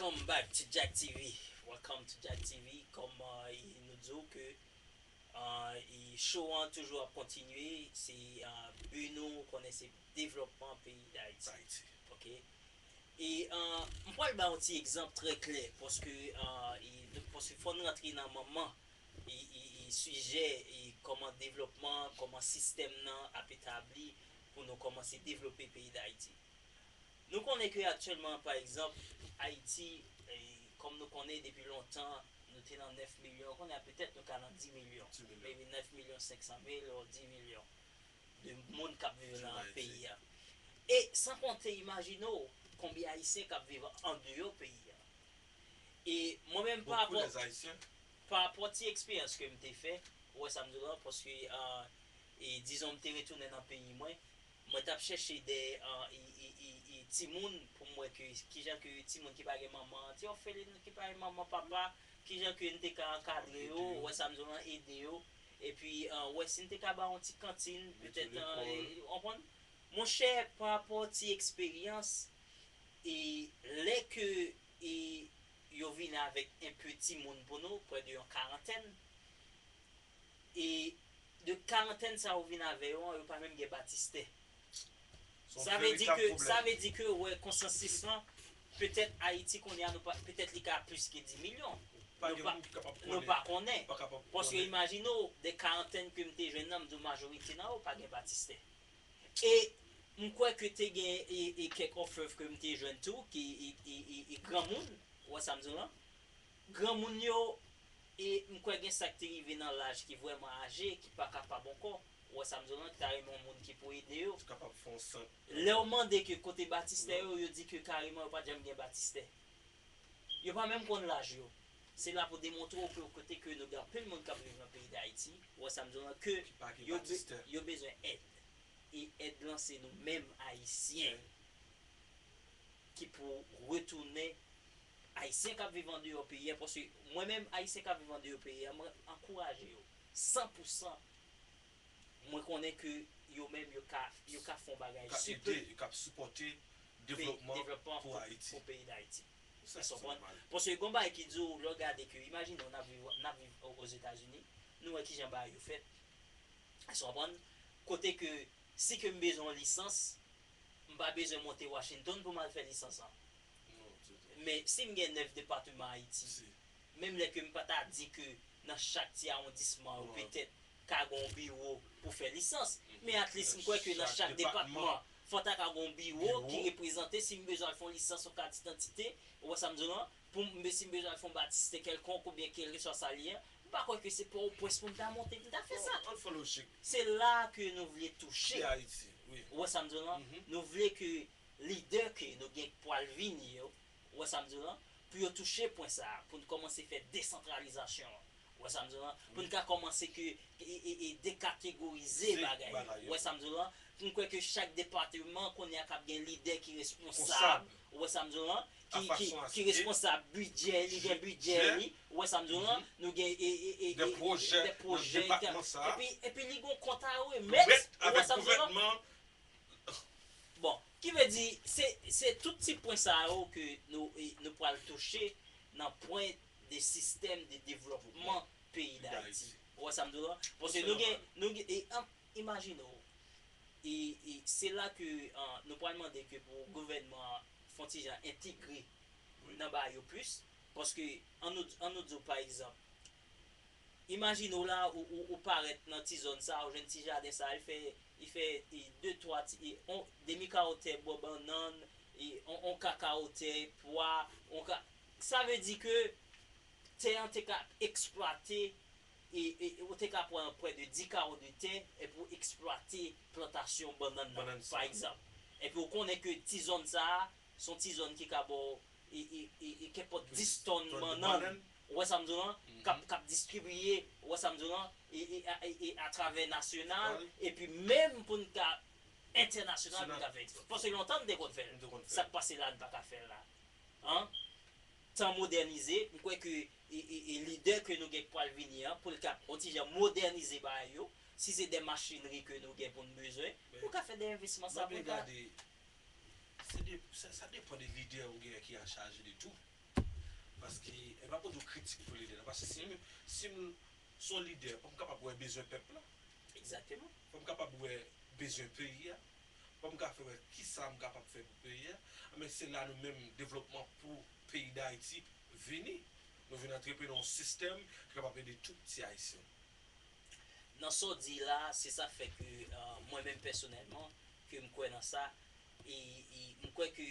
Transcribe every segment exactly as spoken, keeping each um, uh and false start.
Welcome back to Jack T V. Welcome to Jack T V. Kòm uh, nou di w ke uh, show an toujou ap kontinye, se uh, bi nou, ou konnen se devlòpman peyi Dayiti. Dayiti. Ok. E uh, m pral ba yon ti egzanp trè klè, paske uh, e, paske fò n rantre nan manman e, e, e sijè e kòman devlòpman, kòman sistèm nan ap etabli pou nou kòmanse devlope peyi Dayiti. Nou konnen ke aktyèlman, pa egzanp, Ayiti, e, kòm nou konnen depi lontan, nou te nan nèf milyon, kounye a petèt nou ka nan dis milyon. Dis milyon. Maybe nèf milyon senk san mil ou dis milyon de moun k ap viv nan peyi a. E san konte, imajine w konbyen Ayisyen k ap viv andeyò peyi a. E mwen menm, pa rapò, pa rapò ti eksperyans ke m te fè, ou wè sa m di w lan, paske, uh, e, dizon, m te retounen nan peyi mwen, mwen t ap chèche de uh, e, e, e, e, timoun pou m wè ke kijan ke timoun ki pa gen manman, ti òfelin ki pa gen manman, papa, kijan ke n te ka ankadre yo, ou wè sa m di w lan, ede yo. Epi, uh, wè si n te ka ba yon ti kantin, petèt, uh, e, w konprann? Monchè, pa rapò ti eksperyans, e lè ke e yo vini avèk enpe timoun pou nou, prè de yon karantèn. E de karantèn sa yo vin avè yo an, yo pa menm gen batistè. Sa vle di ke, sa vle di ke, wè, konsansis lan, petèt Ayiti kounye a, nou pa, petèt li ka plis ke dis milyon. Nou pa, nou pa konnen. Paske imajine w, de karantèn ke m te jwenn nan, m di w majorite nan yo pa gen batistè. E m kwè ke te gen e, e kèk òfèv ke m te jwenn tou, ki e, e, e, e granmoun, ou wè sa m di w lan? Granmoun yo, e m kwè gen sa k te rive nan laj ki vrèman aje, ki pa kapab ankò, ou wè sa m di w lan, ki ta renmen yon moun ki pou ede yo. Ki kapab fè yon sant. Lè w mande ke kote batistè yo, yo di ke kareman yo pa t janm gen batistè. Yo pa menm konn laj yo. Se la pou demontre w ke kote ke nou gen anpil moun k ap viv nan peyi Dayiti, ou wè sa m di w lan, ke yo, yo bezwen èd. E èd lan se nou menm Ayisyen ki pou retounen, Ayisyen k ap viv andeyò peyi a, paske mwen menm, Ayisyen k ap viv andeyò peyi a, mwen ankouraje yo san pou san. Mwen konnen ke yo menm, yo ka, yo ka fè yon bagay sipè. Yo ka ede, yo ka sipòte devlòpman pou Ayiti. Pou peyi Dayiti. Èske w konprann? Paske gon bagay ki di w, lè w gade ke, imajine w, n ap viv, n ap viv o, Ozetazini, nou wè kijan bagay yo fèt. Èske w konprann? Kote ke, si ke m bezwen yon lisans, m pa bezwen monte Washington pou m al fè lisans lan. Men si m gen nèf depatman Ayiti, menm lè ke m pa ta di ke nan chak ti awondisman yo petèt ka gen yon biwo pou fè lisans, men at least m kwè ke nan chak depatman, fò ta ka gen yon biwo ki reprezante si m bezwen al fè yon lisans, yon kat idantite, ou wè sa m di w lan, pou m, si m bezwen al fè yon batistè kèlkonk oubyen kèlkeswa sa l ye, m pa kwè ke se Pòtoprens pou m ta monte pou m ta fè sa. Se la ke nou vle touche. Ou wè sa m di w lan? Nou vle ke lidè ke nou gen pwal vini yo, ou wè sa m di w lan, pou yo touche pwen sa a, pou n kòmanse fè desantralizasyon an. Ou wè sa m di w lan? Pou n ka kòmanse ke e, e, e, dekategorize bagay yo. Ou wè sa m di w lan? Pou n kwè ke chak depatman kounye a k ap gen lidè ki responsab. Ou wè sa m di w lan? Ki, ki, ki responsab bidjè li, gen bidjè li. Ou wè sa m di w lan? Nou gen e, e, e, de pwojè nan depatman sa a. Epi, epi li gen kont a remèt. Ou wè sa m di w lan? Bon, ki vle di, se, se tout ti pwen sa yo ke nou, e, nou pral touche nan pwen de sistèm de devlòpman peyi Dayiti. Ou wè sa m di w lan? Paske nou gen, nou gen, e, an, imajine w, e, e se la ke, an, nou pral mande ke pou gouvènman an fè yon ti jan entegre nan bagay yo plis. Paske, an nou, an nou di w, pa egzanp, imajine w la, ou, ou, ou parèt nan ti zòn sa, ou jwenn ti jaden sa, li fè, li fè, e, de, twa ti, e, on, demi kawo tè bò bannann, e, on, on ka kawo tè pwa, on ka, sa vle di ke tè an te ka eksplwate, e, e, ou te ka pran prè de dis kawo de tè, epi w eksplwate plantasyon bannann nan, pa egzanp. Epi w konnen ke ti zòn sa a, se yon ti zòn ki ka ba w e, e, e, e kenpòt dis tòn bannann, ou wè sa m di w lan, k ap, k ap distribiye, ou wè sa m di w lan, e, e, a, e, e atravè nasyonal, epi menm pou n ka entènasyonal, pou n ka fè ekspò. Paske lontan n te konn fè l. Sa k pase la, n pa ka fè l la. An? Tan modènize, m kwè ke e, e, e lidè ke nou gen k pral vini an, pou l ka yon ti jan modènize bagay yo, si se de machinri ke nou gen pou n bezwen, pou ka fè de envestisman sa, pou n ka. Se de, sa, sa depann de lidè ou gen ki an chaje de tou. Paske, e pa pou di w kritik pou lidè, non, paske si m, si m se yon lidè, fò m kapab wè bezwen pèp la. Egzakteman. Fò m kapab wè bezwen peyi a. Fò m ka fè wè kisa m kapab fè pou peyi a. Men se la nou menm devlopman pou peyi Dayiti vini. Nou vin antre nan yon sistèm ki kapab ede tout ti Ayisyen. Nan sa w di la, se sa fè ke uh, mwen menm pèsonèlman, ke m kwè nan sa, e, e m kwè ke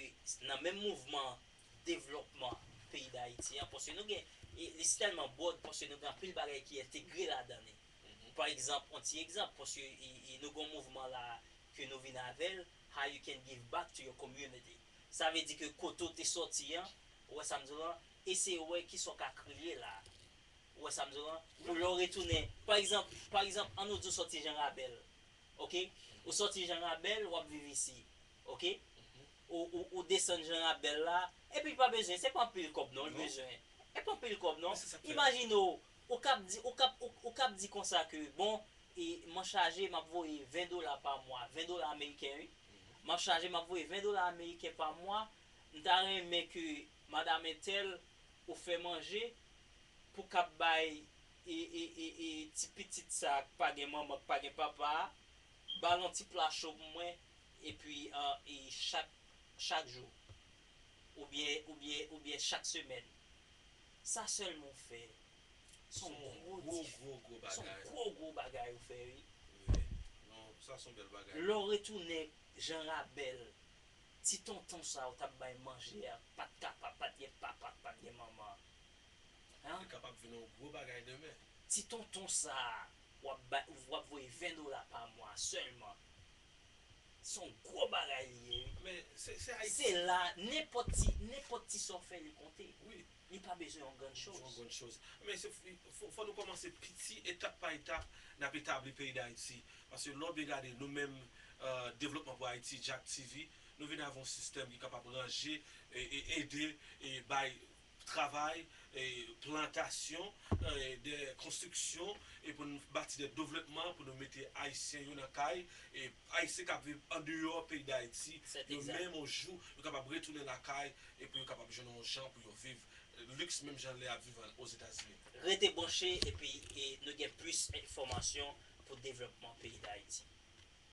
nan menm mouvman devlòpman peyi Dayiti an, paske nou gen, e, li tèlman bwòd, paske nou gen anpil bagay ki entegre ladan li. Pa egzanp, yon ti egzanp, paske e, e nou gen yon mouvman la ke nou vin avè l, How you can give back to your community. Sa vle di ke kote w te sòti an, ou wè sa m di w lan, eseye wè kisa w ka kreye la. Ou wè sa m di w lan? Pou lè w retounen, pa egzanp, pa egzanp, ann nou di w sòti Jan Rabèl. Oke? Ou sòti Jan Rabèl, w ap viv isi. Oke? Ou, ou, ou desann Jan Rabèl la, epi pa bezwen, se pa anpil kòb non, l bezwen. E pa anpil kòb non. Imajine w, ou k ap di, ou k ap, ou, ou k ap di konsa ke, bon, e, m an chaje, m ap voye ven dola pa mwa, ven dola ameriken wi. M ap chaje, m ap voye ven dola ameriken pa mwa. M ta renmen ke madanm entèl ou fè manje pou k ap bay e, e, e, e ti pitit sa k pa gen manman, k pa gen papa a, ba l yon ti pla cho pou mwen, epi e, e chak, chak jou, oubyen, oubyen, oubyen chak semèn. Sa sèlman w fè, se yon gwo, gwo, gwo, gwo bagay. Se yon gwo, gwo bagay ou fè, wi. Wi. Non, sa se yon bèl bagay. Lè w retounen Jan Rabèl, ti tonton sa ou t ap bay manje a, pa t kapab, pa t gen papa, pa t gen manman. Hein? Li kapab vin yon gwo bagay demen. Ti tonton sa a, w ap bay, w ap voye ven dola pa mwa sèlman. Se yon gwo bagay li ye, wi. Men, se, se Ayiti. Se la, nenpòt ti, nenpòt ti sa w fè, li konte. Wi. Li pa bezwen yon grann choz. Yon grann choz. Men se, fò, fò nou kòmanse piti, etap pa etap, n ap etabli peyi Dayiti. Paske lè w byen gade, nou menm, euh, Devlopman pou Ayiti, Jack T V, nou vin avè yon sistèm ki kapab ranje e, e ede e bay travay, e, plantasyon, e, de konstriksyon, e pou n bati de devlopman, pou nou mete Ayisyen yo nan kay, e Ayisyen k ap viv andeyò peyi Dayiti, yo menm yon jou, yo kapab retounen lakay, e pou yo kapab jwenn yon jan pou yo viv liks menm jan lè y ap viv an, Ozetazini. Rete branche, epi e, nou gen plis enfòmasyon pou devlopman peyi Dayiti.